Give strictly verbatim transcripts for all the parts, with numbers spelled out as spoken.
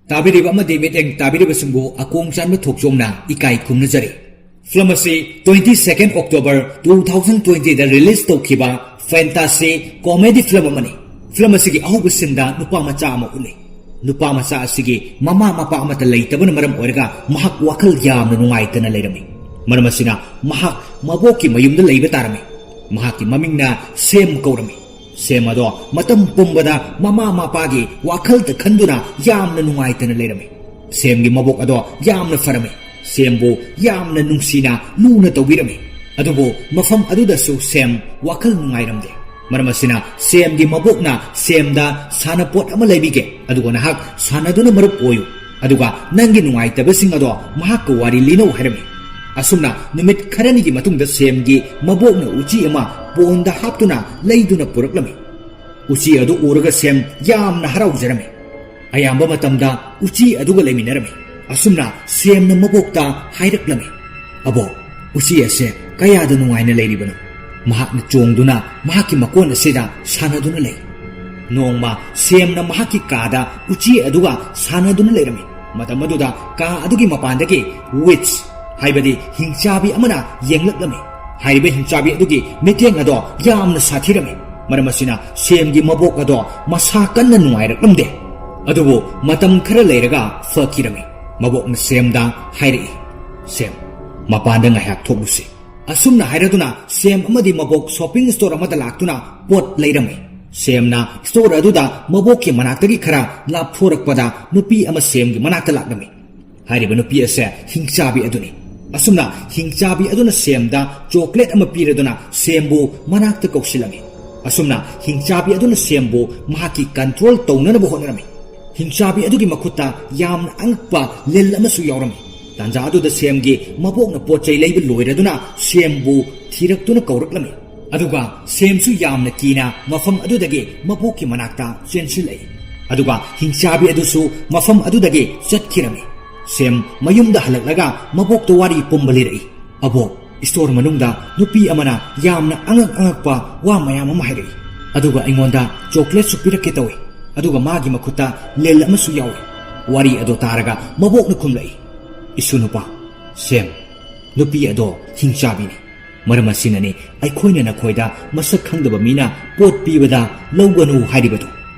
ꯇꯥꯕꯤꯔꯤꯕ ꯑꯃꯗꯤ ꯃꯤꯠꯌꯦꯡ ꯇꯥꯕꯤꯔꯤꯕꯁꯤꯡꯕꯨ ꯑꯀꯣꯡ ꯆꯥꯟꯕ ꯊꯣꯛꯆꯣꯝꯅ ꯏꯀꯥꯏ ꯈꯨꯝꯅꯖꯔꯤ꯫ ꯐꯤꯂꯝ ꯑꯁꯤ twenty second October two thousand twenty ꯗ release ꯇꯧꯈꯤꯕ fantasy comedy film ꯑꯃꯅꯤ꯫ ꯐꯤꯂꯝ ꯑꯁꯤꯒꯤ ꯑꯍꯧꯕ ꯁꯤꯟꯗ ꯅꯨꯄꯥ ꯃꯆꯥ ꯑꯃ ꯎꯠꯂꯤ꯫ ꯅꯨꯄꯥ ꯃꯆꯥ ꯑꯁꯤꯒꯤ ꯃꯃꯥ ꯃꯄꯥ ꯑꯃꯠꯇ ꯂꯩꯇꯕꯅ ꯃꯔꯝ ꯑꯣꯏꯔꯒ ꯃꯍꯥꯛ ꯋꯥꯈꯜ ꯌꯥꯝꯅ ꯅꯨꯡꯉꯥꯏꯇꯅ ꯂꯩꯔꯝꯃꯤ꯫ ꯃꯔꯝ ꯑꯁꯤꯅ ꯃꯍꯥꯛ ꯃꯕꯣꯛꯀꯤ ꯃꯌꯨꯝꯗ ꯂꯩꯕ ꯇꯥꯔꯝꯃꯤ꯫ ꯃꯍꯥꯛꯀꯤ ꯃꯃꯤꯡꯅ ꯁꯦꯝ ꯀꯧꯔꯝꯃꯤ꯫ ꯁꯦꯝ ꯑꯗꯣ ꯃꯇꯝ ꯄꯨꯝꯕꯗ ꯃꯃꯥ ꯃꯄꯥꯒꯤ ꯋꯥꯈꯜꯗ ꯈꯟꯗꯨꯅ ꯌꯥꯝꯅ ꯅꯨꯡꯉꯥꯏꯇꯅ ꯂꯩꯔꯝꯃꯤ꯫ ꯁꯦꯝꯒꯤ ꯃꯕꯣꯛ ꯑꯗꯣ ꯌꯥꯝꯅ ꯐꯔꯝꯃꯤ꯫ ꯁꯦꯝꯕꯨ ꯌꯥꯝꯅ ꯅꯨꯡꯁꯤꯅ ꯂꯨꯅ ꯇꯧꯕꯤꯔꯝꯃꯤ꯫ ꯑꯗꯨꯕꯨ ꯃꯐꯝ ꯑꯗꯨꯗꯁꯨ ꯁꯦꯝ ꯋꯥꯈꯜ ꯅꯨꯡꯉꯥꯏꯔꯝꯗꯦ꯫ ꯃꯔꯝ ꯑꯁꯤꯅ ꯁꯦꯝꯒꯤ ꯃꯕꯣꯛꯅ ꯁꯦꯝꯗ ꯁꯥꯟꯅꯄꯣꯠ ꯑꯃ ꯂꯩꯕꯤꯒꯦ, ꯑꯗꯨꯒ ꯅꯍꯥꯛ ꯁꯥꯟꯅꯗꯨꯅ ꯃꯔꯨꯞ ꯑꯣꯏꯌꯨ, ꯑꯗꯨꯒ ꯅꯪꯒꯤ ꯅꯨꯡꯉꯥꯏꯇꯕꯁꯤꯡ ꯑꯗꯣ ꯃꯍꯥꯛꯀ ꯋꯥꯔꯤ ꯂꯤꯅꯧ ꯍꯥꯏꯔꯝꯃꯤ꯫ ꯑꯁꯨꯝꯅ ꯅꯨꯃꯤꯠ ꯈꯔꯅꯤꯒꯤ ꯃꯇꯨꯡꯗ ꯁꯦꯝꯒꯤ ꯃꯕꯣꯛꯅ ꯎꯆꯤ ꯑꯃ ꯄꯣꯟꯗ ꯍꯥꯞꯇꯨꯅ ꯂꯩꯗꯨꯅ ꯄꯨꯔꯛꯂꯝꯃꯤ꯫ ꯎꯆꯤ ꯑꯗꯨ ꯎꯔꯒ ꯁꯦꯝ ꯌꯥꯝꯅ ꯍꯔꯥꯎꯖꯔꯝꯃꯤ꯫ ꯑꯌꯥꯝꯕ ꯃꯇꯝꯗ ꯎꯆꯤ ꯑꯗꯨꯒ ꯂꯩꯃꯤꯟꯅꯔꯝꯃꯤ꯫ ꯑꯁꯨꯝꯅ ꯁꯦꯝꯅ ꯃꯕꯣꯛꯇ ꯍꯥꯏꯔꯛꯂꯝꯃꯤ, "ꯑꯕꯣꯛ, ꯎꯆꯤ ꯑꯁꯦ ꯀꯌꯥꯗ ꯅꯨꯡꯉꯥꯏꯅ ꯂꯩꯔꯤꯕꯅꯣ꯫ ꯃꯍꯥꯛꯅ ꯆꯣꯡꯗꯨꯅ ꯃꯍꯥꯛꯀꯤ ꯃꯀꯣꯟ ꯑꯁꯤꯗ ꯁꯥꯟꯅꯗꯨꯅ ꯂꯩ꯫" ꯅꯣꯡꯃ ꯁꯦꯝꯅ ꯃꯍꯥꯛꯀꯤ ꯀꯥꯗ ꯎꯆꯤ ꯑꯗꯨꯒ ꯁꯥꯟꯅꯗꯨꯅ ꯂꯩꯔꯝꯃꯤ꯫ ꯃꯇꯝ ꯑꯗꯨꯗ ꯀꯥ ꯑꯗꯨꯒꯤ ꯃꯄꯥꯟꯗꯒꯤ witch, ꯍꯥꯏꯕꯗꯤ ꯍꯤꯡꯆꯥꯕꯤ ꯑꯃꯅ ꯌꯦꯡꯂꯛꯂꯝꯃꯤ꯫ ꯍꯥꯏꯔꯤꯕ ꯍꯤꯡꯆꯥꯕꯤ ꯑꯗꯨꯒꯤ ꯃꯤꯠꯌꯦꯡ ꯑꯗꯣ ꯌꯥꯝꯅ ꯁꯥꯊꯤꯔꯝꯃꯤ꯫ ꯃꯔꯝ ꯑꯁꯤꯅ ꯁꯦꯝꯒꯤ ꯃꯕꯣꯛ ꯑꯗꯣ ꯃꯁꯥ ꯀꯟꯅ ꯅꯨꯡꯉꯥꯏꯔꯛꯂꯝꯗꯦ꯫ ꯑꯗꯨꯕꯨ ꯃꯇꯝ ꯈꯔ ꯂꯩꯔꯒ ꯐꯈꯤꯔꯝꯃꯤ꯫ ꯃꯕꯣꯛꯅ ꯁꯦꯝꯗ ꯍꯥꯏꯔꯛꯏ, "ꯁꯦꯝ, ꯃꯄꯥꯟꯗ ꯉꯥꯏꯍꯥꯛ ꯊꯣꯛꯂꯨꯁꯤ꯫" ꯑꯁꯨꯝꯅ ꯍꯥꯏꯔꯗꯨꯅ ꯁꯦꯝ ꯑꯃꯗꯤ ꯃꯕꯣꯛ shopping store ꯑꯃꯗ ꯂꯥꯛꯇꯨꯅ ꯄꯣꯠ ꯂꯩꯔꯝꯃꯤ꯫ ꯁꯦꯝꯅ store ꯑꯗꯨꯗ ꯃꯕꯣꯛꯀꯤ ꯃꯅꯥꯛꯇꯒꯤ ꯈꯔ ꯂꯥꯞꯊꯣꯔꯛꯄꯗ ꯅꯨꯄꯤ ꯑꯃ ꯁꯦꯝꯒꯤ ꯃꯅꯥꯛꯇ ꯂꯥꯛꯂꯝꯃꯤ꯫ ꯍꯥꯏꯔꯤꯕ ꯅꯨꯄꯤ ꯑꯁꯦ ꯍꯤꯡꯆꯥꯕꯤ ꯑꯗꯨꯅꯤ꯫ ꯑꯁꯨꯝꯅ ꯍꯤꯡꯆꯥꯕꯤ ꯑꯗꯨꯅ ꯁꯦꯝꯗ chocolate ꯑꯃ ꯄꯤꯔꯗꯨꯅ ꯁꯦꯝꯕꯨ ꯃꯅꯥꯛꯇ ꯀꯧꯁꯤꯜꯂꯝꯃꯤ꯫ ꯑꯁꯨꯝꯅ ꯍꯤꯡꯆꯥꯕꯤ ꯑꯗꯨꯅ ꯁꯦꯝꯕꯨ ꯃꯍꯥꯛꯀꯤ control ꯇꯧꯅꯅꯕ ꯍꯣꯠꯅꯔꯝꯃꯤ꯫ ꯍꯤꯡꯆꯥꯕꯤ ꯑꯗꯨꯒꯤ ꯃꯈꯨꯠꯇ ꯌꯥꯝꯅ ꯑꯉꯛꯄ ꯂꯤꯜ ꯑꯃꯁꯨ ꯌꯥꯎꯔꯝꯃꯤ꯫ ꯇꯥꯟꯖꯥ ꯑꯗꯨꯗ ꯁꯦꯝꯒꯤ ꯃꯕꯣꯛꯅ ꯄꯣꯠ ꯆꯩ ꯂꯩꯕ ꯂꯣꯏꯔꯗꯨꯅ ꯁꯦꯝꯕꯨ ꯊꯤꯔꯛꯇꯨꯅ ꯀꯧꯔꯛꯂꯝꯃꯤ꯫ ꯑꯗꯨꯒ ꯁꯦꯝꯁꯨ ꯌꯥꯝꯅ ꯀꯤꯅ ꯃꯐꯝ ꯑꯗꯨꯗꯒꯤ ꯃꯕꯣꯛꯀꯤ ꯃꯅꯥꯛꯇ ꯆꯦꯟꯁꯤꯜꯂꯛꯏ꯫ ꯑꯗꯨꯒ ꯍꯤꯡꯆꯥꯕꯤ ꯑꯗꯨꯁꯨ ꯃꯐꯝ ꯑꯗꯨꯗꯒꯤ ꯆꯠꯈꯤꯔꯝꯃꯤ꯫ ꯁꯦꯝ ꯃꯌꯨꯝꯗ ꯍꯜꯂꯛꯂꯒ ꯃꯕꯣꯛꯇ ꯋꯥꯔꯤ ꯄꯨꯝꯕ ꯂꯤꯔꯛꯏ꯫ "ꯑꯕꯣꯛ, store ꯃꯅꯨꯡꯗ ꯅꯨꯄꯤ ꯑꯃꯅ ꯌꯥꯝꯅ ꯑꯉꯛ ꯑꯉꯛꯄ ꯋꯥ ꯃꯌꯥꯝ ꯑꯃ ꯍꯥꯏꯔꯛꯏ꯫ ꯑꯗꯨꯒ ꯑꯩꯉꯣꯟꯗ chocolateꯁꯨ ꯄꯤꯔꯛꯀꯦ ꯇꯧꯏ꯫ ꯑꯗꯨꯒ ꯃꯥꯒꯤ ꯃꯈꯨꯠꯇ ꯂꯤꯜ ꯑꯃꯁꯨ ꯌꯥꯎꯏ꯫ ꯋꯥꯔꯤ ꯑꯗꯨ ꯇꯥꯔꯒ ꯃꯕꯣꯛꯅ ꯈꯨꯝꯂꯛꯏ, "ꯏꯁꯨ ꯅꯨꯄꯥ, ꯁꯦꯝ, ꯅꯨꯄꯤ ꯑꯗꯣ ꯍꯤꯡꯆꯥꯕꯤꯅꯤ꯫ ꯃꯔꯝ ꯑꯁꯤꯅꯅꯤ ꯑꯩꯈꯣꯏꯅ ꯅꯈꯣꯏꯗ ꯃꯁꯛ ꯈꯪꯗꯕ ꯃꯤꯅ ꯄꯣꯠ ꯄꯤꯕꯗ ꯂꯧꯒꯅꯨ ꯍꯥꯏꯔꯤꯕꯗꯨ꯫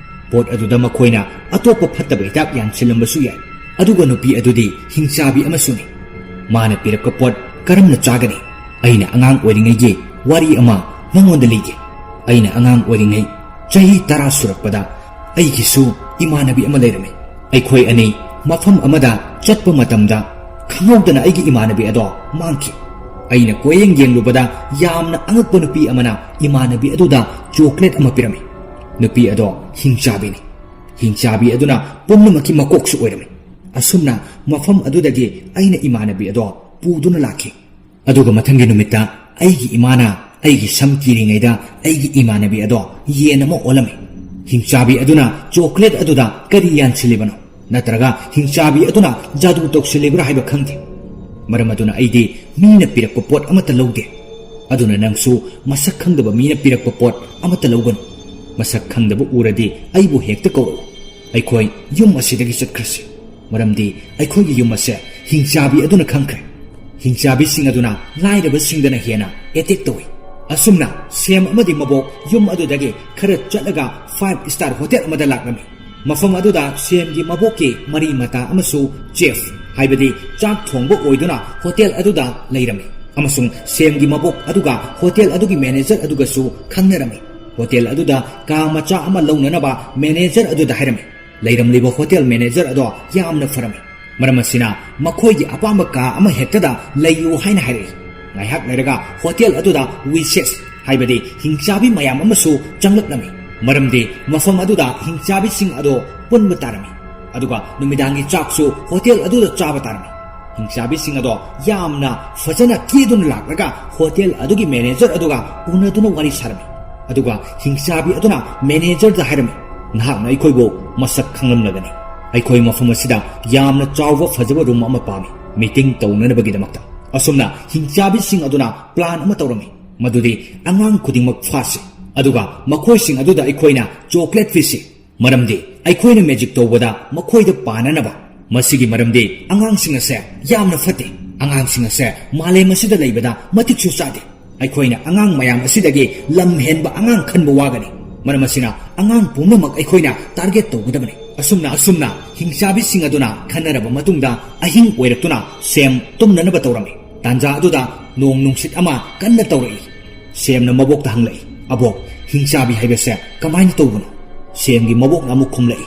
ꯄꯣꯠ ꯑꯗꯨꯗ ꯃꯈꯣꯏꯅ ꯑꯇꯣꯞꯄ ꯐꯠꯇꯕ ꯍꯤꯗꯥꯛ ꯌꯥꯟꯁꯤꯜꯂꯝꯕꯁꯨ ꯌꯥꯏ꯫ ꯑꯗꯨꯒ ꯅꯨꯄꯤ ꯑꯗꯨꯗꯤ ꯍꯤꯡꯆꯥꯕꯤ ꯑꯃꯁꯨꯅꯤ꯫ ꯃꯥꯅ ꯄꯤꯔꯛꯄ ꯄꯣꯠ ꯀꯔꯝꯅ ꯆꯥꯒꯅꯤ?" ꯑꯩꯅ ꯑꯉꯥꯡ ꯑꯣꯏꯔꯤꯉꯩꯒꯤ ꯋꯥꯔꯤ ꯑꯃ ꯅꯉꯣꯟꯗ ꯂꯤꯒꯦ꯫ ꯑꯩꯅ ꯑꯉꯥꯡ ꯑꯣꯏꯔꯤꯉꯩ, ꯆꯍꯤ ꯇꯔꯥ ꯁꯨꯔꯛꯄꯗ, ꯑꯩꯒꯤꯁꯨ ꯏꯃꯥꯟꯅꯕꯤ ꯑꯃ ꯂꯩꯔꯝꯃꯤ꯫ ꯑꯩꯈꯣꯏ ꯑꯅꯤ ꯃꯐꯝ ꯑꯃꯗ ꯆꯠꯄ ꯃꯇꯝꯗ, ꯈꯪꯍꯧꯗꯅ ꯑꯩꯒꯤ ꯏꯃꯥꯟꯅꯕꯤ ꯑꯗꯣ ꯃꯥꯡꯈꯤ꯫ ꯑꯩꯅ ꯀꯣꯏꯌꯦꯡ ꯌꯦꯡꯂꯨꯕꯗ, ꯌꯥꯝꯅ ꯑꯉꯛꯄ ꯅꯨꯄꯤ ꯑꯃꯅ ꯏꯃꯥꯟꯅꯕꯤ ꯑꯗꯨꯗ ꯆꯣꯀ꯭ꯂꯦꯠ ꯑꯃ ꯄꯤꯔꯝꯃꯤ꯫ ꯅꯨꯄꯤ ꯑꯗꯣ ꯍꯤꯡꯆꯥꯕꯤꯅꯤ꯫ ꯍꯤꯡꯆꯥꯕꯤ ꯑꯗꯨꯅ ꯄꯨꯝꯅꯃꯛꯀꯤ ꯃꯀꯣꯛꯁꯨ ꯑꯣꯏꯔꯝꯃꯤ꯫ ꯑꯁꯨꯝꯅ ꯃꯐꯝ ꯑꯗꯨꯗꯒꯤ ꯑꯩꯅ ꯏꯃꯥꯟꯅꯕꯤ ꯑꯗꯣ ꯄꯨꯗꯨꯅ ꯂꯥꯛꯈꯤ꯫ ꯑꯗꯨꯒ ꯃꯊꯪꯒꯤ ꯅꯨꯃꯤꯠꯇ ꯑꯩꯒꯤ ꯏꯃꯥꯅ ꯑꯩꯒꯤ ꯁꯝ ꯀꯤꯔꯤꯉꯩꯗ ꯑꯩꯒꯤ ꯏꯃꯥꯟꯅꯕꯤ ꯑꯗꯣ ꯌꯦꯟ ꯑꯃ ꯑꯣꯜꯂꯝꯃꯤ꯫ ꯍꯤꯡꯆꯥꯕꯤ ꯑꯗꯨꯅ ꯆꯣꯀ꯭ꯂꯦꯠ ꯑꯗꯨꯗ ꯀꯔꯤ ꯌꯥꯟꯁꯤꯜꯂꯤꯕꯅꯣ? ꯅꯠꯇ꯭ꯔꯒ ꯍꯤꯡꯆꯥꯕꯤ ꯑꯗꯨꯅ ꯖꯥꯗꯨ ꯇꯧꯁꯤꯜꯂꯤꯕ꯭ꯔꯥ ꯍꯥꯏꯕ ꯈꯪꯗꯦ꯫ ꯃꯔꯝ ꯑꯗꯨꯅ ꯑꯩꯗꯤ ꯃꯤꯅ ꯄꯤꯔꯛꯄ ꯄꯣꯠ ꯑꯃꯠꯇ ꯂꯧꯗꯦ꯫ ꯑꯗꯨꯅ ꯅꯪꯁꯨ ꯃꯁꯛ ꯈꯪꯗꯕ ꯃꯤꯅ ꯄꯤꯔꯛꯄ ꯄꯣꯠ ꯑꯃꯠꯇ ꯂꯧꯒꯅꯨ꯫ ꯃꯁꯛ ꯈꯪꯗꯕ ꯎꯔꯗꯤ ꯑꯩꯕꯨ ꯍꯦꯛꯇ ꯀꯧꯔꯛꯎ꯫ ꯑꯩꯈꯣꯏ ꯌꯨꯝ ꯑꯁꯤꯗꯒꯤ ꯆꯠꯈ꯭ꯔꯁꯤ꯫ ꯃꯔꯝꯗꯤ ꯑꯩꯈꯣꯏꯒꯤ ꯌꯨꯝ ꯑꯁꯦ ꯍꯤꯡꯆꯥꯕꯤ ꯑꯗꯨꯅ ꯈꯪꯈ꯭ꯔꯦ꯫ ꯍꯤꯡꯆꯥꯕꯤꯁꯤꯡ ꯑꯗꯨꯅ ꯂꯥꯏꯔꯕꯁꯤꯡꯗꯅ ꯍꯦꯟꯅ ꯑꯦꯇꯦꯛ ꯇꯧꯏ꯫ ꯑꯁꯨꯝꯅ ꯁꯦꯝ ꯑꯃꯗꯤ ꯃꯕꯣꯛ ꯌꯨꯝ ꯑꯗꯨꯗꯒꯤ ꯈꯔ ꯆꯠꯂꯒ ꯐꯥꯏꯚ ꯁ꯭ꯇꯥꯔ ꯍꯣꯇꯦꯜ ꯑꯃꯗ ꯂꯥꯛꯂꯝꯃꯤ꯫ ꯃꯐꯝ ꯑꯗꯨꯗ ꯁꯦꯝꯒꯤ ꯃꯕꯣꯛꯀꯤ ꯃꯔꯤ ꯃꯇꯥ ꯑꯃꯁꯨ ꯆꯦꯐ, ꯍꯥꯏꯕꯗꯤ ꯆꯥꯛ ꯊꯣꯡꯕ ꯑꯣꯏꯗꯨꯅ ꯍꯣꯇꯦꯜ ꯑꯗꯨꯗ ꯂꯩꯔꯝꯃꯤ꯫ ꯑꯃꯁꯨꯡ ꯁꯦꯝꯒꯤ ꯃꯕꯣꯛ ꯑꯗꯨꯒ ꯍꯣꯇꯦꯜ ꯑꯗꯨꯒꯤ ꯃꯦꯅꯦꯖꯔ ꯑꯗꯨꯒꯁꯨ ꯈꯪꯅꯔꯝꯃꯤ꯫ ꯍꯣꯇꯦꯜ ꯑꯗꯨꯗ ꯀꯥ ꯃꯆꯥ ꯑꯃ ꯂꯧꯅꯅꯕ ꯃꯦꯅꯦꯖꯔ ꯑꯗꯨꯗ ꯍꯥꯏꯔꯝꯃꯤ꯫ ꯂꯩꯔꯝꯂꯤꯕ ꯍꯣꯇꯦꯜ ꯃꯦꯅꯦꯖꯔ ꯑꯗꯣ ꯌꯥꯝꯅ ꯐꯔꯝꯃꯤ꯫ ꯃꯔꯝ ꯑꯁꯤꯅ ꯃꯈꯣꯏꯒꯤ ꯑꯄꯥꯝꯕ ꯀꯥ ꯑꯃ ꯍꯦꯛꯇꯗ ꯂꯩꯌꯨ ꯍꯥꯏꯅ ꯍꯥꯏꯔꯛꯏ꯫ ꯉꯥꯏꯍꯥꯛ ꯂꯩꯔꯒ ꯍꯣꯇꯦꯜ ꯑꯗꯨꯗ ꯋꯤꯁꯦꯁ, ꯍꯥꯏꯕꯗꯤ ꯍꯤꯡꯆꯥꯕꯤ ꯃꯌꯥꯝ ꯑꯃꯁꯨ ꯆꯪꯂꯛꯂꯝꯃꯤ꯫ ꯃꯔꯝꯗꯤ ꯃꯐꯝ ꯑꯗꯨꯗ ꯍꯤꯡꯆꯥꯕꯤꯁꯤꯡ ꯑꯗꯣ ꯄꯨꯟꯕ ꯇꯥꯔꯝꯃꯤ꯫ ꯑꯗꯨꯒ ꯅꯨꯃꯤꯗꯥꯡꯒꯤ ꯆꯥꯛꯁꯨ ꯍꯣꯇꯦꯜ ꯑꯗꯨꯗ ꯆꯥꯕ ꯇꯥꯔꯝꯃꯤ꯫ ꯍꯤꯡꯆꯥꯕꯤꯁꯤꯡ ꯑꯗꯣ ꯌꯥꯝꯅ ꯐꯖꯅ ꯀꯦꯗꯨꯅ ꯂꯥꯛꯂꯒ ꯍꯣꯇꯦꯜ ꯑꯗꯨꯒꯤ ꯃꯦꯅꯦꯖꯔ ꯑꯗꯨꯒ ꯎꯅꯗꯨꯅ ꯋꯥꯔꯤ ꯁꯥꯔꯝꯃꯤ꯫ ꯑꯗꯨꯒ ꯍꯤꯡꯆꯥꯕꯤ ꯑꯗꯨꯅ ꯃꯦꯅꯦꯖꯔꯗ ꯍꯥꯏꯔꯝꯃꯤ, "ꯅꯍꯥꯛꯅ ꯑꯩꯈꯣꯏꯕꯨ ꯃꯁꯛ ꯈꯪꯂꯝꯂꯒꯅꯤ꯫ ꯑꯩꯈꯣꯏ ꯃꯐꯝ ꯑꯁꯤꯗ ꯌꯥꯝꯅ ꯆꯥꯎꯕ ꯐꯖꯕ ꯔꯨꯝ ꯑꯃ ꯄꯥꯝꯃꯤ, ꯃꯤꯇꯤꯡ ꯇꯧꯅꯅꯕꯒꯤꯗꯃꯛꯇ꯫" ꯑꯁꯨꯝꯅ ꯍꯤꯡꯆꯥꯕꯤꯁꯤꯡ ꯑꯗꯨꯅ ꯄ꯭ꯂꯥꯟ ꯑꯃ ꯇꯧꯔꯝꯃꯤ, ꯃꯗꯨꯗꯤ ꯑꯉꯥꯡ ꯈꯨꯗꯤꯡꯃꯛ ꯐꯥꯁꯤ, ꯑꯗꯨꯒ ꯃꯈꯣꯏꯁꯤꯡ ꯑꯗꯨꯗ ꯑꯩꯈꯣꯏꯅ ꯆꯣꯀ꯭ꯂꯦꯠ ꯄꯤꯁꯤ꯫ ꯃꯔꯝꯗꯤ ꯑꯩꯈꯣꯏꯅ ꯃꯦꯖꯤꯛ ꯇꯧꯕꯗ ꯃꯈꯣꯏꯗ ꯄꯥꯟꯅꯅꯕ꯫ ꯃꯁꯤꯒꯤ ꯃꯔꯝꯗꯤ ꯑꯉꯥꯡꯁꯤꯡ ꯑꯁꯦ ꯌꯥꯝꯅ ꯐꯠꯇꯦ꯫ ꯑꯉꯥꯡꯁꯤꯡ ꯑꯁꯦ ꯃꯥꯂꯦꯝ ꯑꯁꯤꯗ ꯂꯩꯕꯗ ꯃꯇꯤꯛꯁꯨ ꯆꯥꯗꯦ꯫ ꯑꯩꯈꯣꯏꯅ ꯑꯉꯥꯡ ꯃꯌꯥꯝ ꯑꯁꯤꯗꯒꯤ ꯂꯝ ꯍꯦꯟꯕ ꯑꯉꯥꯡ ꯈꯟꯕ ꯋꯥꯒꯅꯤ꯫ ꯃꯔꯝ ꯑꯁꯤꯅ ꯑꯉꯥꯡ ꯄꯨꯝꯅꯃꯛ ꯑꯩꯈꯣꯏꯅ ꯇꯥꯔꯒꯦꯠ ꯇꯧꯒꯗꯕꯅꯤ꯫ ꯑꯁꯨꯝꯅ ꯑꯁꯨꯝꯅ ꯍꯤꯡꯆꯥꯕꯤꯁꯤꯡ ꯑꯗꯨꯅ ꯈꯟꯅꯔꯕ ꯃꯇꯨꯡꯗ ꯑꯍꯤꯡ ꯑꯣꯏꯔꯛꯇꯨꯅ ꯁꯦꯝ ꯇꯨꯝꯅꯅꯕ ꯇꯧꯔꯝꯃꯤ꯫ ꯇꯥꯟꯖꯥ ꯑꯗꯨꯗ ꯅꯣꯡ ꯅꯨꯡꯁꯤꯠ ꯑꯃ ꯀꯟꯅ ꯇꯧꯔꯛꯏ꯫ ꯁꯦꯝꯅ ꯃꯕꯣꯛꯇ ꯍꯪꯂꯛꯏ, "ꯑꯕꯣꯛ, ꯍꯤꯡꯆꯥꯕꯤ ꯍꯥꯏꯕꯁꯦ ꯀꯃꯥꯏꯅ ꯇꯧꯕꯅꯣ?" ꯁꯦꯝꯒꯤ ꯃꯕꯣꯛꯅ ꯑꯃꯨꯛ ꯈꯨꯝꯂꯛꯏ,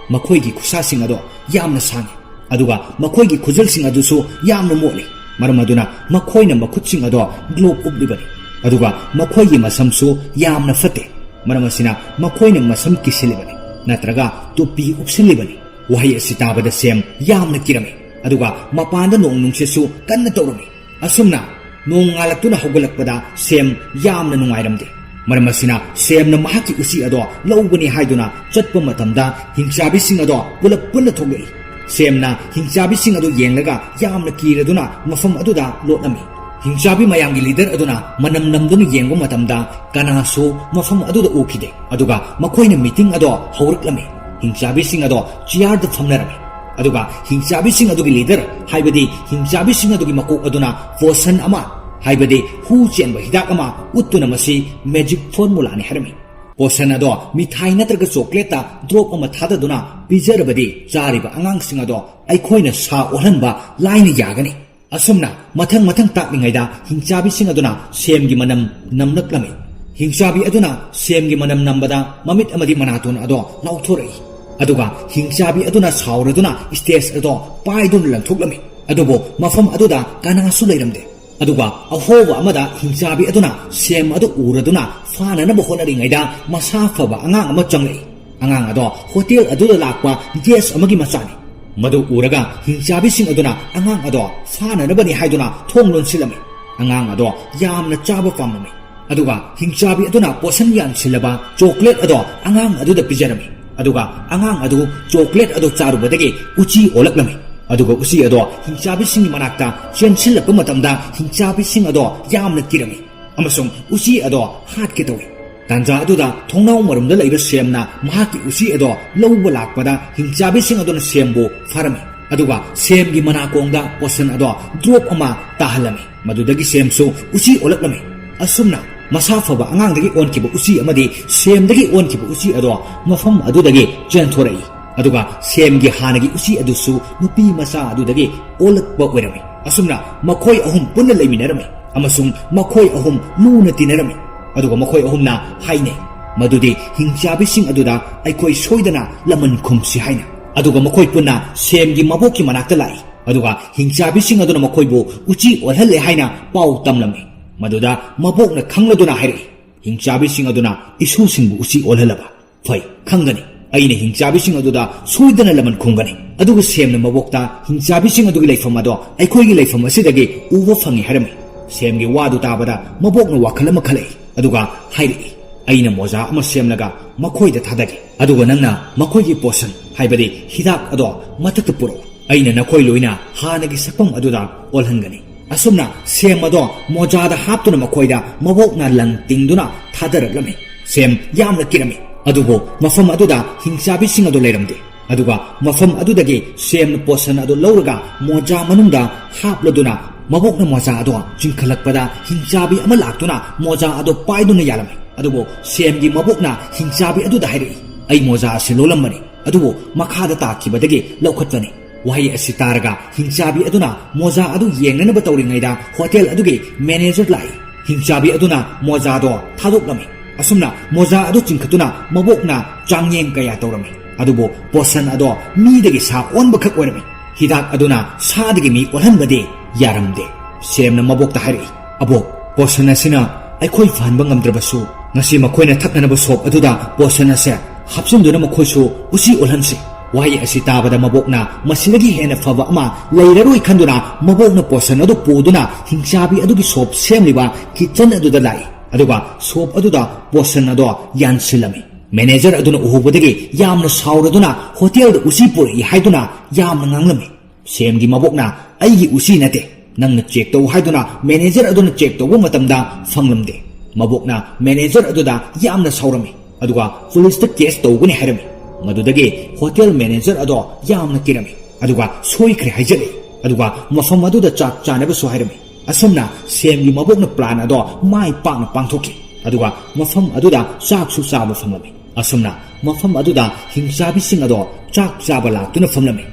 "ꯃꯈꯣꯏꯒꯤ ꯈꯨꯠꯁꯥꯁꯤꯡ ꯑꯗꯣ ꯌꯥꯝꯅ ꯁꯥꯡꯉꯤ, ꯑꯗꯨꯒ ꯃꯈꯣꯏꯒꯤ ꯈꯨꯖꯤꯜꯁꯤꯡ ꯑꯗꯨꯁꯨ ꯌꯥꯝꯅ ꯃꯣꯠꯂꯤ꯫ ꯃꯔꯝ ꯑꯗꯨꯅ ꯃꯈꯣꯏꯅ ꯃꯈꯨꯠꯁꯤꯡ ꯑꯗꯣ ꯒ꯭ꯂꯣꯕ ꯎꯞꯂꯤꯕꯅꯤ, ꯑꯗꯨꯒ ꯃꯈꯣꯏꯒꯤ ꯃꯁꯝꯁꯨ ꯌꯥꯝꯅ ꯐꯠꯇꯦ꯫ ꯃꯔꯝ ꯑꯁꯤꯅ ꯃꯈꯣꯏꯅ ꯃꯁꯝ ꯀꯤꯁꯤꯜꯂꯤꯕꯅꯤ, ꯅꯠꯇ꯭ꯔꯒ ꯇꯨꯞꯄꯤ ꯎꯞꯁꯤꯜꯂꯤꯕꯅꯤ꯫" ꯋꯥꯍꯩ ꯑꯁꯤ ꯇꯥꯕꯗ ꯁꯦꯝ ꯌꯥꯝꯅ ꯀꯤꯔꯝꯃꯤ, ꯑꯗꯨꯒ ꯃꯄꯥꯟꯗ ꯅꯣꯡ ꯅꯨꯡꯁꯤꯠꯁꯨ ꯀꯟꯅ ꯇꯧꯔꯝꯃꯤ꯫ ꯑꯁꯨꯝꯅ ꯅꯣꯡ ꯉꯥꯜꯂꯛꯇꯨꯅ ꯍꯧꯒꯠꯂꯛꯄꯗ ꯁꯦꯝ ꯌꯥꯝꯅ ꯅꯨꯡꯉꯥꯏꯔꯝꯗꯦ꯫ ꯃꯔꯝ ꯑꯁꯤꯅ ꯁꯦꯝꯅ ꯃꯍꯥꯛꯀꯤ ꯎꯆꯤ ꯑꯗꯣ ꯂꯧꯕꯅꯤ ꯍꯥꯏꯗꯨꯅ ꯆꯠꯄ ꯃꯇꯝꯗ ꯍꯤꯡꯆꯥꯕꯤꯁꯤꯡ ꯑꯗꯣ ꯄꯨꯂꯞ ꯄꯨꯟꯅ ꯊꯣꯛꯂꯛꯏ꯫ ꯁꯦꯝꯅ ꯍꯤꯡꯆꯥꯕꯤꯁꯤꯡ ꯑꯗꯨ ꯌꯦꯡꯂꯒ ꯌꯥꯝꯅ ꯀꯤꯔꯗꯨꯅ ꯃꯐꯝ ꯑꯗꯨꯗ ꯂꯣꯠꯂꯝꯃꯤ꯫ ꯍꯤꯡꯆꯥꯕꯤ ꯃꯌꯥꯝꯒꯤ ꯂꯤꯗꯔ ꯑꯗꯨꯅ ꯃꯅꯝ ꯅꯝꯗꯨꯅ ꯌꯦꯡꯕ ꯃꯇꯝꯗ ꯀꯅꯥꯁꯨ ꯃꯐꯝ ꯑꯗꯨꯗ ꯎꯈꯤꯗꯦ꯫ ꯑꯗꯨꯒ ꯃꯈꯣꯏꯅ ꯃꯤꯇꯤꯡ ꯑꯗꯣ ꯍꯧꯔꯛꯂꯝꯃꯤ꯫ ꯍꯤꯡꯆꯥꯕꯤꯁꯤꯡ ꯑꯗꯣ ꯆꯤꯌꯥꯔꯗ ꯐꯝꯅꯔꯝꯃꯤ꯫ ꯑꯗꯨꯒ ꯍꯤꯡꯆꯥꯕꯤꯁꯤꯡ ꯑꯗꯨꯒꯤ ꯂꯤꯗꯔ, ꯍꯥꯏꯕꯗꯤ ꯍꯤꯡꯆꯥꯕꯤꯁꯤꯡ ꯑꯗꯨꯒꯤ ꯃꯀꯣꯛ ꯑꯗꯨꯅ ꯄꯣꯁꯟ ꯑꯃ, ꯍꯥꯏꯕꯗꯤ ꯍꯨ ꯆꯦꯟꯕ ꯍꯤꯗꯥꯛ ꯑꯃ ꯎꯠꯇꯨꯅ ꯃꯁꯤ ꯃꯦꯖꯤꯛ ꯐꯣꯔꯃꯨꯂꯥꯅꯤ ꯍꯥꯏꯔꯝꯃꯤ꯫ ꯄꯣꯁꯟ ꯑꯗꯣ ꯃꯤꯊꯥꯏ ꯅꯠꯇ꯭ꯔꯒ ꯆꯣꯀ꯭ꯂꯦꯠꯇ ꯗ꯭ꯔꯣꯞ ꯑꯃ ꯊꯥꯗꯗꯨꯅ ꯄꯤꯖꯔꯕꯗꯤ ꯆꯥꯔꯤꯕ ꯑꯉꯥꯡꯁꯤꯡ ꯑꯗꯣ ꯑꯩꯈꯣꯏꯅ ꯁꯥ ꯑꯣꯜꯍꯟꯕ ꯂꯥꯏꯅ ꯌꯥꯒꯅꯤ꯫ ꯑꯁꯨꯝꯅ ꯃꯊꯪ ꯃꯊꯪ ꯇꯥꯛꯂꯤꯉꯩꯗ ꯍꯤꯡꯆꯥꯕꯤꯁꯤꯡ ꯑꯗꯨꯅ ꯁꯦꯝꯒꯤ ꯃꯅꯝ ꯅꯝꯂꯛꯂꯝꯃꯤ꯫ ꯍꯤꯡꯆꯥꯕꯤ ꯑꯗꯨꯅ ꯁꯦꯝꯒꯤ ꯃꯅꯝ ꯅꯝꯕꯗ ꯃꯃꯤꯠ ꯑꯃꯗꯤ ꯃꯅꯥꯇꯣꯟ ꯑꯗꯣ ꯂꯥꯎꯊꯣꯔꯛꯏ꯫ ꯑꯗꯨꯒ ꯍꯤꯡꯆꯥꯕꯤ ꯑꯗꯨꯅ ꯁꯥꯎꯔꯗꯨꯅ ꯁ꯭ꯇꯦꯖ ꯑꯗꯣ ꯄꯥꯏꯗꯨꯅ ꯂꯪꯊꯣꯛꯂꯝꯃꯤ꯫ ꯑꯗꯨꯕꯨ ꯃꯐꯝ ꯑꯗꯨꯗ ꯀꯅꯥꯁꯨ ꯂꯩꯔꯝꯗꯦ꯫ ꯑꯗꯨꯒ ꯑꯍꯣꯕ ꯑꯃꯗ ꯍꯤꯡꯆꯥꯕꯤ ꯑꯗꯨꯅ ꯁꯦꯝ ꯑꯗꯨ ꯎꯔꯗꯨꯅ ꯐꯥꯅꯅꯕ ꯍꯣꯠꯅꯔꯤꯉꯩꯗ ꯃꯁꯥ ꯐꯕ ꯑꯉꯥꯡ ꯑꯃ ꯆꯪꯂꯛꯏ꯫ ꯑꯉꯥꯡ ꯑꯗꯣ ꯍꯣꯇꯦꯜ ꯑꯗꯨꯗ ꯂꯥꯛꯄ ꯒꯦꯁ ꯑꯃꯒꯤ ꯃꯆꯥꯅꯤ꯫ ꯃꯗꯨ ꯎꯔꯒ ꯍꯤꯡꯆꯥꯕꯤꯁꯤꯡ ꯑꯗꯨꯅ ꯑꯉꯥꯡ ꯑꯗꯣ ꯐꯥꯅꯅꯕꯅꯤ ꯍꯥꯏꯗꯨꯅ ꯊꯣꯡ ꯂꯣꯟꯁꯤꯜꯂꯝꯃꯤ꯫ ꯑꯉꯥꯡ ꯑꯗꯣ ꯌꯥꯝꯅ ꯆꯥꯕ ꯄꯥꯝꯂꯝꯃꯤ꯫ ꯑꯗꯨꯒ ꯍꯤꯡꯆꯥꯕꯤ ꯑꯗꯨꯅ ꯄꯣꯁꯟ ꯌꯥꯟꯁꯤꯜꯂꯕ ꯆꯣꯀ꯭ꯂꯦꯠ ꯑꯗꯣ ꯑꯉꯥꯡ ꯑꯗꯨꯗ ꯄꯤꯖꯔꯝꯃꯤ꯫ ꯑꯗꯨꯒ ꯑꯉꯥꯡ ꯑꯗꯨ ꯆꯣꯀ꯭ꯂꯦꯠ ꯑꯗꯨ ꯆꯥꯔꯨꯕꯗꯒꯤ ꯎꯆꯤ ꯑꯣꯜꯂꯛꯂꯝꯃꯤ꯫ ꯑꯗꯨꯒ ꯎꯆꯤ ꯑꯗꯣ ꯍꯤꯡꯆꯥꯕꯤꯁꯤꯡꯒꯤ ꯃꯅꯥꯛꯇ ꯆꯦꯟꯁꯤꯜꯂꯛꯄ ꯃꯇꯝꯗ ꯍꯤꯡꯆꯥꯕꯤꯁꯤꯡ ꯑꯗꯣ ꯌꯥꯝꯅ ꯀꯤꯔꯝꯃꯤ ꯑꯃꯁꯨꯡ ꯎꯆꯤ ꯑꯗꯣ ꯍꯥꯠꯀꯦ ꯇꯧꯏ꯫ ꯇꯥꯟꯖꯥ ꯑꯗꯨꯗ ꯊꯣꯡꯅꯥꯎ ꯃꯔꯨꯝꯗ ꯂꯩꯕ ꯁꯦꯝꯅ ꯃꯍꯥꯛꯀꯤ ꯎꯆꯤ ꯑꯗꯣ ꯂꯧꯕ ꯂꯥꯛꯄꯗ ꯍꯤꯡꯆꯥꯕꯤꯁꯤꯡ ꯑꯗꯨꯅ ꯁꯦꯝꯕꯨ ꯐꯥꯔꯝꯃꯤ꯫ ꯑꯗꯨꯒ ꯁꯦꯝꯒꯤ ꯃꯅꯥꯀꯣꯡꯗ ꯄꯣꯁꯟ ꯑꯗꯣ ꯗ꯭ꯔꯣꯞ ꯑꯃ ꯇꯥꯍꯜꯂꯝꯃꯤ꯫ ꯃꯗꯨꯗꯒꯤ ꯁꯦꯝꯁꯨ ꯎꯆꯤ ꯑꯣꯜꯂꯛꯂꯝꯃꯤ꯫ ꯑꯁꯨꯝꯅ ꯃꯁꯥ ꯐꯕ ꯑꯉꯥꯡꯗꯒꯤ ꯑꯣꯟꯈꯤꯕ ꯎꯆꯤ ꯑꯃꯗꯤ ꯁꯦꯝꯗꯒꯤ ꯑꯣꯟꯈꯤꯕ ꯎꯆꯤ ꯑꯗꯣ ꯃꯐꯝ ꯑꯗꯨꯗꯒꯤ ꯆꯦꯟꯊꯣꯔꯛꯏ꯫ ꯑꯗꯨꯒ ꯁꯦꯝꯒꯤ ꯍꯥꯟꯅꯒꯤ ꯎꯆꯤ ꯑꯗꯨꯁꯨ ꯅꯨꯄꯤ ꯃꯆꯥ ꯑꯗꯨꯗꯒꯤ ꯑꯣꯜꯂꯛꯄ ꯑꯣꯏꯔꯝꯃꯤ꯫ ꯑꯁꯨꯝꯅ ꯃꯈꯣꯏ ꯑꯍꯨꯝ ꯄꯨꯟꯅ ꯂꯩꯃꯤꯟꯅꯔꯝꯃꯤ ꯑꯃꯁꯨꯡ ꯃꯈꯣꯏ ꯑꯍꯨꯝ ꯂꯨꯅ ꯇꯤꯟꯅꯔꯝꯃꯤ꯫ ꯑꯗꯨꯒ ꯃꯈꯣꯏ ꯑꯍꯨꯝꯅ ꯍꯥꯏꯅꯩ ꯃꯗꯨꯗꯤ ꯍꯤꯡꯆꯥꯕꯤꯁꯤꯡ ꯑꯗꯨꯗ ꯑꯩꯈꯣꯏ ꯁꯣꯏꯗꯅ ꯂꯃꯟ ꯈꯨꯝꯁꯤ ꯍꯥꯏꯅ꯫ ꯑꯗꯨꯒ ꯃꯈꯣꯏ ꯄꯨꯟꯅ ꯁꯦꯝꯒꯤ ꯃꯕꯣꯛꯀꯤ ꯃꯅꯥꯛꯇ ꯂꯥꯛꯏ꯫ ꯑꯗꯨꯒ ꯍꯤꯡꯆꯥꯕꯤꯁꯤꯡ ꯑꯗꯨꯅ ꯃꯈꯣꯏꯕꯨ ꯎꯆꯤ ꯑꯣꯜꯍꯜꯂꯦ ꯍꯥꯏꯅ ꯄꯥꯎ ꯇꯝꯂꯝꯃꯤ꯫ ꯃꯗꯨꯗ ꯃꯕꯣꯛꯅ ꯈꯪꯂꯗꯨꯅ ꯍꯥꯏꯔꯛꯏ, "ꯍꯤꯡꯆꯥꯕꯤꯁꯤꯡ ꯑꯗꯨꯅ ꯏꯁꯨꯁꯤꯡꯕꯨ ꯎꯆꯤ ꯑꯣꯜꯍꯜꯂꯕ? ꯐꯩ, ꯈꯪꯒꯅꯤ꯫ ꯑꯩꯅ ꯍꯤꯡꯆꯥꯕꯤꯁꯤꯡ ꯑꯗꯨꯗ ꯁꯣꯏꯗꯅ ꯂꯃꯟ ꯈꯨꯝꯒꯅꯤ꯫" ꯑꯗꯨꯒ ꯁꯦꯝꯅ ꯃꯕꯣꯛꯇ ꯍꯤꯡꯆꯥꯕꯤꯁꯤꯡ ꯑꯗꯨꯒꯤ ꯂꯩꯐꯝ ꯑꯗꯣ ꯑꯩꯈꯣꯏꯒꯤ ꯂꯩꯐꯝ ꯑꯁꯤꯗꯒꯤ ꯎꯕ ꯐꯪꯉꯤ ꯍꯥꯏꯔꯝꯃꯤ꯫ ꯁꯦꯝꯒꯤ ꯋꯥꯗꯨ ꯇꯥꯕꯗ ꯃꯕꯣꯛꯅ ꯋꯥꯈꯜ ꯑꯃ ꯈꯜꯂꯛꯏ꯫ ꯑꯗꯨꯒ ꯍꯥꯏꯔꯛꯏ, "ꯑꯩꯅ ꯃꯣꯖꯥ ꯑꯃ ꯁꯦꯝꯂꯒ ꯃꯈꯣꯏꯗ ꯊꯥꯗꯒꯦ꯫ ꯑꯗꯨꯒ ꯅꯪꯅ ꯃꯈꯣꯏꯒꯤ ꯄꯣꯁꯟ, ꯍꯥꯏꯕꯗꯤ ꯍꯤꯗꯥꯛ ꯑꯗꯣ ꯃꯊꯛꯇ ꯄꯨꯔꯛꯎ꯫ ꯑꯩꯅ ꯅꯈꯣꯏ ꯂꯣꯏꯅ ꯍꯥꯟꯅꯒꯤ ꯁꯛꯐꯝ ꯑꯗꯨꯗ ꯑꯣꯜꯍꯟꯒꯅꯤ꯫" ꯑꯁꯨꯝꯅ ꯁꯦꯝ ꯑꯗꯣ ꯃꯣꯖꯥꯗ ꯍꯥꯞꯇꯨꯅ ꯃꯈꯣꯏꯗ ꯃꯕꯣꯛꯅ ꯂꯪ ꯇꯤꯡꯗꯨꯅ ꯊꯥꯗꯔꯛꯂꯝꯃꯤ꯫ ꯁꯦꯝ ꯌꯥꯝꯅ ꯀꯤꯔꯝꯃꯤ꯫ ꯑꯗꯨꯕꯨ ꯃꯐꯝ ꯑꯗꯨꯗ ꯍꯤꯡꯆꯥꯕꯤꯁꯤꯡ ꯑꯗꯨ ꯂꯩꯔꯝꯗꯦ꯫ ꯑꯗꯨꯒ ꯃꯐꯝ ꯑꯗꯨꯗꯒꯤ ꯁꯦꯝꯅ ꯄꯣꯁꯟ ꯑꯗꯨ ꯂꯧꯔꯒ ꯃꯣꯖꯥ ꯃꯅꯨꯡꯗ ꯍꯥꯞꯂꯗꯨꯅ ꯃꯕꯣꯛꯅ ꯃꯣꯖꯥ ꯑꯗꯣ ꯆꯤꯡꯈꯠꯂꯛꯄꯗ ꯍꯤꯡꯆꯥꯕꯤ ꯑꯃ ꯂꯥꯛꯇꯨꯅ ꯃꯣꯖꯥ ꯑꯗꯣ ꯄꯥꯏꯗꯨꯅ ꯌꯥꯜꯂꯝꯃꯤ꯫ ꯑꯗꯨꯕꯨ ꯁꯦꯝꯒꯤ ꯃꯕꯣꯛꯅ ꯍꯤꯡꯆꯥꯕꯤ ꯑꯗꯨꯗ ꯍꯥꯏꯔꯛꯏ, "ꯑꯩ ꯃꯣꯖꯥ ꯑꯁꯤ ꯂꯣꯜꯂꯝꯕꯅꯤ, ꯑꯗꯨꯕꯨ ꯃꯈꯥꯗ ꯇꯥꯈꯤꯕꯗꯒꯤ ꯂꯧꯈꯠꯄꯅꯤ꯫" ꯋꯥꯍꯩ ꯑꯁꯤ ꯇꯥꯔꯒ ꯍꯤꯡꯆꯥꯕꯤ ꯑꯗꯨꯅ ꯃꯣꯖꯥ ꯑꯗꯨ ꯌꯦꯡꯅꯅꯕ ꯇꯧꯔꯤꯉꯩꯗ ꯍꯣꯇꯦꯜ ꯑꯗꯨꯒꯤ ꯃꯦꯅꯦꯖꯔ ꯂꯥꯛꯏ꯫ ꯍꯤꯡꯆꯥꯕꯤ ꯑꯗꯨꯅ ꯃꯣꯖꯥꯗꯣ ꯊꯥꯗꯣꯛꯂꯝꯃꯤ꯫ ꯑꯁꯨꯝꯅ ꯃꯣꯖꯥ ꯑꯗꯨ ꯆꯤꯡꯈꯠꯇꯨꯅ ꯃꯕꯣꯛꯅ ꯆꯥꯡꯌꯦꯡ ꯀꯌꯥ ꯇꯧꯔꯝꯃꯤ꯫ ꯑꯗꯨꯕꯨ ꯄꯣꯁꯟ ꯑꯗꯣ ꯃꯤꯗꯒꯤ ꯁꯥ ꯑꯣꯟꯕꯈꯛ ꯑꯣꯏꯔꯝꯃꯤ꯫ ꯍꯤꯗꯥꯛ ꯑꯗꯨꯅ ꯁꯥꯗꯒꯤ ꯃꯤ ꯑꯣꯜꯍꯟꯕꯗꯤ ꯌꯥꯔꯝꯗꯦ꯫ ꯁꯦꯝꯅ ꯃꯕꯣꯛꯇ ꯍꯥꯏꯔꯛꯏ, "ꯑꯕꯣꯛ, ꯄꯣꯁꯟ ꯑꯁꯤꯅ ꯑꯩꯈꯣꯏ ꯐꯍꯟꯕ ꯉꯝꯗ꯭ꯔꯕꯁꯨ, ꯉꯁꯤ ꯃꯈꯣꯏꯅ ꯊꯛꯅꯅꯕ ꯁꯣꯞ ꯑꯗꯨꯗ ꯄꯣꯁꯟ ꯑꯁꯦ ꯍꯥꯞꯆꯤꯟꯗꯨꯅ ꯃꯈꯣꯏꯁꯨ ꯎꯆꯤ ꯑꯣꯜꯍꯟꯁꯤ꯫" ꯋꯥꯍꯩ ꯑꯁꯤ ꯇꯥꯕꯗ ꯃꯕꯣꯛꯅ ꯃꯁꯤꯗꯒꯤ ꯍꯦꯟꯅ ꯐꯕ ꯑꯃ ꯂꯩꯔꯔꯣꯏ ꯈꯟꯗꯨꯅ ꯃꯕꯣꯛꯅ ꯄꯣꯁꯟ ꯑꯗꯨ ꯄꯨꯗꯨꯅ ꯍꯤꯡꯆꯥꯕꯤ ꯑꯗꯨꯒꯤ ꯁꯣꯞ ꯁꯦꯝꯂꯤꯕ ꯀꯤꯠꯆꯟ ꯑꯗꯨꯗ ꯂꯥꯛꯏ꯫ ꯑꯗꯨꯒ ꯁꯣꯞ ꯑꯗꯨꯗ ꯄꯣꯁꯟ ꯑꯗꯣ ꯌꯥꯟꯁꯤꯜꯂꯝꯃꯤ꯫ ꯃꯦꯅꯦꯖꯔ ꯑꯗꯨꯅ ꯎꯍꯧꯕꯗꯒꯤ ꯌꯥꯝꯅ ꯁꯥꯎꯔꯗꯨꯅ ꯍꯣꯇꯦꯜꯗ ꯎꯆꯤ ꯄꯨꯔꯛꯏ ꯍꯥꯏꯗꯨꯅ ꯌꯥꯝꯅ ꯉꯥꯡꯂꯝꯃꯤ꯫ ꯁꯦꯝꯒꯤ ꯃꯕꯣꯛꯅ, "ꯑꯩꯒꯤ ꯎꯆꯤ ꯅꯠꯇꯦ, ꯅꯪꯅ ꯆꯦꯛ ꯇꯧ" ꯍꯥꯏꯗꯨꯅ ꯃꯦꯅꯦꯖꯔ ꯑꯗꯨꯅ ꯆꯦꯛ ꯇꯧꯕ ꯃꯇꯝꯗ ꯐꯪꯂꯝꯗꯦ꯫ ꯃꯕꯣꯛꯅ ꯃꯦꯅꯦꯖꯔ ꯑꯗꯨꯗ ꯌꯥꯝꯅ ꯁꯥꯎꯔꯝꯃꯤ, ꯑꯗꯨꯒ ꯄꯨꯂꯤꯁꯇ ꯀꯦꯁ ꯇꯧꯒꯅꯤ ꯍꯥꯏꯔꯝꯃꯤ꯫ ꯃꯗꯨꯗꯒꯤ ꯍꯣꯇꯦꯜ ꯃꯦꯅꯦꯖꯔ ꯑꯗꯣ ꯌꯥꯝꯅ ꯀꯤꯔꯝꯃꯤ, ꯑꯗꯨꯒ ꯁꯣꯏꯈ꯭ꯔꯦ ꯍꯥꯏꯖꯔꯛꯏ꯫ ꯑꯗꯨꯒ ꯃꯐꯝ ꯑꯗꯨꯗ ꯆꯥꯛ ꯆꯥꯅꯕꯁꯨ ꯍꯥꯏꯔꯝꯃꯤ꯫ ꯑꯁꯨꯝꯅ ꯁꯦꯝꯒꯤ ꯃꯕꯣꯛꯅ ꯄ꯭ꯂꯥꯟ ꯑꯗꯣ ꯃꯥꯏ ꯄꯥꯛꯅ ꯄꯥꯡꯊꯣꯛꯈꯤ, ꯑꯗꯨꯒ ꯃꯐꯝ ꯑꯗꯨꯗ ꯆꯥꯛꯁꯨ ꯆꯥꯕ ꯐꯪꯂꯝꯃꯤ꯫ ꯑꯁꯨꯝꯅ ꯃꯐꯝ ꯑꯗꯨꯗ ꯍꯤꯡꯆꯥꯕꯤꯁꯤꯡ ꯑꯗꯣ ꯆꯥꯛ ꯆꯥꯕ ꯂꯥꯛꯇꯨꯅ ꯐꯝꯂꯝꯃꯤ꯫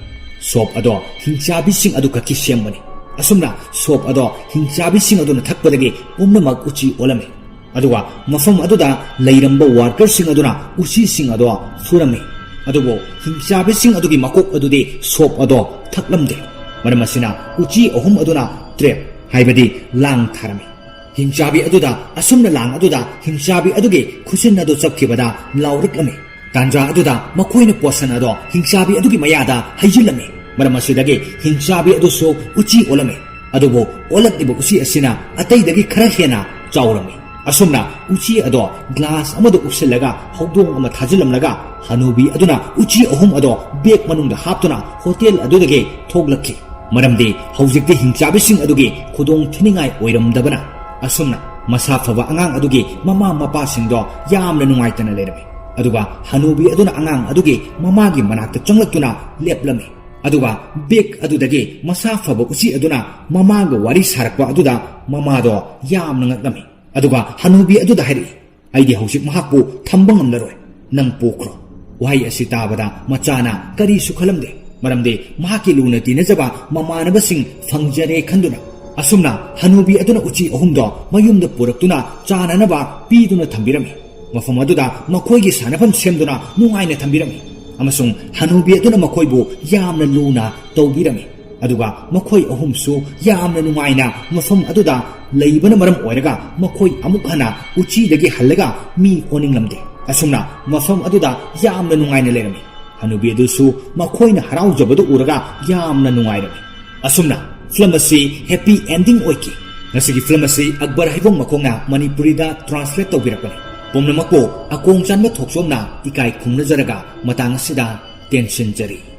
ꯁꯣꯞ ꯑꯗꯣ ꯍꯤꯡꯆꯥꯕꯤꯁꯤꯡ ꯑꯗꯨ ꯈꯛꯀꯤ ꯁꯦꯝꯕꯅꯤ꯫ ꯑꯁꯨꯝꯅ ꯁꯣꯞ ꯑꯗꯣ ꯍꯤꯡꯆꯥꯕꯤꯁꯤꯡ ꯑꯗꯨꯅ ꯊꯛꯄꯗꯒꯤ ꯄꯨꯝꯅꯃꯛ ꯎꯆꯤ ꯑꯣꯜꯂꯝꯃꯤ꯫ ꯑꯗꯨꯒ ꯃꯐꯝ ꯑꯗꯨꯗ ꯂꯩꯔꯝꯕ ꯋꯥꯔꯀꯔꯁꯤꯡ ꯑꯗꯨꯅ ꯎꯆꯤꯁꯤꯡ ꯑꯗꯣ ꯐꯨꯔꯝꯃꯤ꯫ ꯑꯗꯨꯕꯨ ꯍꯤꯡꯆꯥꯕꯤꯁꯤꯡ ꯑꯗꯨꯒꯤ ꯃꯀꯣꯛ ꯑꯗꯨꯗꯤ ꯁꯣꯞ ꯑꯗꯣ ꯊꯛꯂꯝꯗꯦ꯫ ꯃꯔꯝ ꯑꯁꯤꯅ ꯎꯆꯤ ꯑꯍꯨꯝ ꯑꯗꯨꯅ ꯇ꯭ꯔꯦꯞ, ꯍꯥꯏꯕꯗꯤ ꯂꯥꯡ ꯊꯥꯔꯝꯃꯤ꯫ ꯍꯤꯡꯆꯥꯕꯤ ꯑꯗꯨꯗ ꯑꯁꯨꯝꯅ ꯂꯥꯡ ꯑꯗꯨꯗ ꯍꯤꯡꯆꯥꯕꯤ ꯑꯗꯨꯒꯤ ꯈꯨꯠꯁꯤꯟ ꯑꯗꯨ ꯆꯞꯈꯤꯕꯗ ꯂꯥꯎꯔꯛꯂꯝꯃꯤ꯫ ꯇꯥꯟꯖꯥ ꯑꯗꯨꯗ ꯃꯈꯣꯏꯅ ꯄꯣꯠꯁꯟ ꯑꯗꯣ ꯍꯤꯡꯆꯥꯕꯤ ꯑꯗꯨꯒꯤ ꯃꯌꯥꯗ ꯍꯩꯖꯤꯜꯂꯝꯃꯤ꯫ ꯃꯔꯝ ꯑꯁꯤꯗꯒꯤ ꯍꯤꯡꯆꯥꯕꯤ ꯑꯗꯨꯁꯨ ꯎꯆꯤ ꯑꯣꯜꯂꯝꯃꯤ꯫ ꯑꯗꯨꯕꯨ ꯑꯣꯜꯂꯛꯂꯤꯕ ꯎꯆꯤ ꯑꯁꯤꯅ ꯑꯇꯩꯗꯒꯤ ꯈꯔ ꯍꯦꯟꯅ ꯆꯥꯎꯔꯝꯃꯤ꯫ ꯑꯁꯨꯝꯅ ꯎꯆꯤ ꯑꯗꯣ ꯒ꯭ꯂꯥꯁ ꯑꯃꯗ ꯎꯞꯁꯤꯜꯂꯒ ꯍꯧꯗꯣꯡ ꯑꯃ ꯊꯥꯖꯤꯜꯂꯝꯂꯒ ꯍꯅꯨꯕꯤ ꯑꯗꯨꯅ ꯎꯆꯤ ꯑꯍꯨꯝ ꯑꯗꯣ ꯕꯦꯒ ꯃꯅꯨꯡꯗ ꯍꯥꯞꯇꯨꯅ ꯍꯣꯇꯦꯜ ꯑꯗꯨꯗꯒꯤ ꯊꯣꯛꯂꯛꯈꯤ꯫ ꯃꯔꯝꯗꯤ ꯍꯧꯖꯤꯛꯇꯤ ꯍꯤꯡꯆꯥꯕꯤꯁꯤꯡ ꯑꯗꯨꯒꯤ ꯈꯨꯗꯣꯡ ꯊꯤꯅꯤꯡꯉꯥꯏ ꯑꯣꯏꯔꯝꯗꯕꯅ꯫ ꯑꯁꯨꯝꯅ ꯃꯁꯥ ꯐꯕ ꯑꯉꯥꯡ ꯑꯗꯨꯒꯤ ꯃꯃꯥ ꯃꯄꯥꯁꯤꯡꯗꯣ ꯌꯥꯝꯅ ꯅꯨꯡꯉꯥꯏꯇꯅ ꯂꯩꯔꯝꯃꯤ꯫ ꯑꯗꯨꯒ ꯍꯅꯨꯕꯤ ꯑꯗꯨꯅ ꯑꯉꯥꯡ ꯑꯗꯨꯒꯤ ꯃꯃꯥꯒꯤ ꯃꯅꯥꯛꯇ ꯆꯪꯂꯛꯇꯨꯅ ꯂꯦꯞꯂꯝꯃꯤ꯫ ꯑꯗꯨꯒ ꯕꯦꯒ ꯑꯗꯨꯗꯒꯤ ꯃꯁꯥ ꯐꯕ ꯎꯆꯤ ꯑꯗꯨꯅ ꯃꯃꯥꯒ ꯋꯥꯔꯤ ꯁꯥꯔꯛꯄ ꯑꯗꯨꯗ ꯃꯃꯥꯗꯣ ꯌꯥꯝꯅ ꯉꯛꯂꯝꯃꯤ꯫ ꯑꯗꯨꯒ ꯍꯅꯨꯕꯤ ꯑꯗꯨꯗ ꯍꯥꯏꯔꯛꯏ, "ꯑꯩꯗꯤ ꯍꯧꯖꯤꯛ ꯃꯍꯥꯛꯄꯨ ꯊꯝꯕ ꯉꯝꯂꯔꯣꯏ꯫ ꯅꯪ ꯄꯣꯛꯈ꯭ꯔꯣ꯫" ꯋꯥꯍꯩ ꯑꯁꯤ ꯇꯥꯕꯗ ꯃꯆꯥꯅ ꯀꯔꯤꯁꯨ ꯈꯜꯂꯝꯗꯦ, ꯃꯔꯝꯗꯤ ꯃꯍꯥꯛꯀꯤ ꯂꯨꯅ ꯇꯤꯟꯅꯖꯕ ꯃꯃꯥꯟꯅꯕꯁꯤꯡ ꯐꯪꯖꯔꯦ ꯈꯟꯗꯨꯅ꯫ ꯑꯁꯨꯝꯅ ꯍꯅꯨꯕꯤ ꯑꯗꯨꯅ ꯎꯆꯤ ꯑꯍꯨꯝꯗꯣ ꯃꯌꯨꯝꯗ ꯄꯨꯔꯛꯇꯨꯅ ꯆꯥꯅꯅꯕ ꯄꯤꯗꯨꯅ ꯊꯝꯕꯤꯔꯝꯃꯤ꯫ ꯃꯐꯝ ꯑꯗꯨꯗ ꯃꯈꯣꯏꯒꯤ ꯁꯥꯟꯅꯐꯝ ꯁꯦꯝꯗꯨꯅ ꯅꯨꯡꯉꯥꯏꯅ ꯊꯝꯕꯤꯔꯝꯃꯤ, ꯑꯃꯁꯨꯡ ꯍꯅꯨꯕꯤ ꯑꯗꯨꯅ ꯃꯈꯣꯏꯕꯨ ꯌꯥꯝꯅ ꯂꯨꯅ ꯇꯧꯕꯤꯔꯝꯃꯤ꯫ ꯑꯗꯨꯒ ꯃꯈꯣꯏ ꯑꯍꯨꯝꯁꯨ ꯌꯥꯝꯅ ꯅꯨꯡꯉꯥꯏꯅ ꯃꯐꯝ ꯑꯗꯨꯗ ꯂꯩꯕꯅ ꯃꯔꯝ ꯑꯣꯏꯔꯒ ꯃꯈꯣꯏ ꯑꯃꯨꯛ ꯍꯟꯅ ꯎꯆꯤꯗꯒꯤ ꯍꯜꯂꯒ ꯃꯤ ꯑꯣꯟꯅꯤꯡꯂꯝꯗꯦ꯫ ꯑꯁꯨꯝꯅ ꯃꯐꯝ ꯑꯗꯨꯗ ꯌꯥꯝꯅ ꯅꯨꯡꯉꯥꯏꯅ ꯂꯩꯔꯝꯃꯤ꯫ ꯍꯅꯨꯕꯤ ꯑꯗꯨꯁꯨ ꯃꯈꯣꯏꯅ ꯍꯔꯥꯎꯖꯕꯗꯨ ꯎꯔꯒ ꯌꯥꯝꯅ ꯅꯨꯡꯉꯥꯏꯔꯝꯃꯤ꯫ ꯑꯁꯨꯝꯅ ꯐꯤꯂꯝ ꯑꯁꯤ ꯍꯦꯄꯤ ꯑꯦꯟꯗꯤꯡ ꯑꯣꯏꯈꯤ꯫ ꯉꯁꯤꯒꯤ ꯐꯤꯂꯝ ꯑꯁꯤ ꯑꯛꯕꯔ ꯍꯩꯕꯣꯡ ꯃꯈꯣꯡꯅ ꯃꯅꯤꯄꯨꯔꯤꯗ ꯇ꯭ꯔꯥꯟꯁꯂꯦꯠ ꯇꯧꯕꯤꯔꯛꯄꯅꯤ꯫ ꯄꯨꯝꯅꯃꯛꯄꯨ ꯑꯀꯣꯡ ꯆꯥꯟꯕ ꯊꯣꯛꯆꯣꯝꯅ ꯏꯀꯥꯏ ꯈꯨꯝꯅꯖꯔꯒ ꯃꯇꯥꯡ ꯑꯁꯤꯗ ꯇꯦꯟꯁꯤꯟꯖꯔꯤ꯫